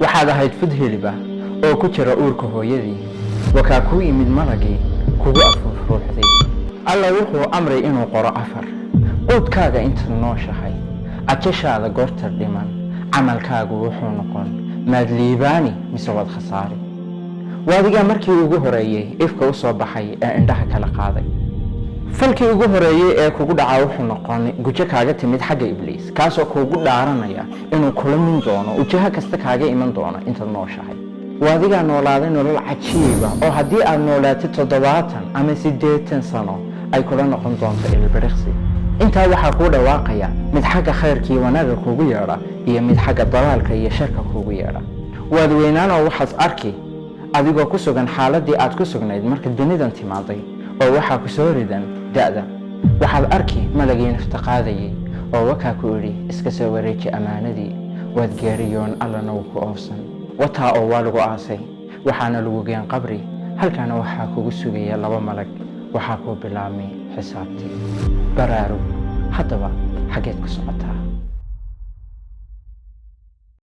Waxaad ahayd fud hiliba oo ku jira uurka hooyadii. Wakaa kuu yimid malagii kugu afuuf ruuxday. Alla wuxuu amray inuu qoro afar: quudkaaga intaad nooshahay, ajashaada goorta dhiman, camalkaagu wuxuu noqon, maad liibaani mise waad khasaari. Waadigaa markii ugu horeeyey ifka u soo baxay ee indhaha kala qaaday. Falkii ugu horeeyey ee kugu dhacaa wuxuu noqon gujo kaaga timid xagga Ibliis, kaasoo kuugu dhaaranaya inuu kula min doono ujaho kasta kaaga iman doono intaad nooshahay. Waadigaa noolaaday nolol cajiiba oo haddii aad noolaatid 70 ama 80 sano ay kula noqon doonto ilbiriqsi. Intaa waxaa kuu dhawaaqaya mid xagga khayrkii wanaagga kuugu yeedha iyo mid xagga dalaalka iyo sharka kuugu yeedha. Waad weynaanoo waxaad arki adigoo ku sugan xaaladdii aad ku sugnayd marka dunidan timaaday, oo waxaa ku soo ridan da'da. Waxaad arki malagii nafta qaadayay oo wakaa ku idhi: "Iska soo wareeji ammaanadii." Waad geeriyoon, Allana wuu ku oofsan. Wataa oo waa lagu aasay, waxaana lagu geen qabri. Halkaana waxaa kugu sugaya laba malag. Waxaa kuu bilaabmay xisaabtii. Baraarug haddaba, xaggeed ku socotaa?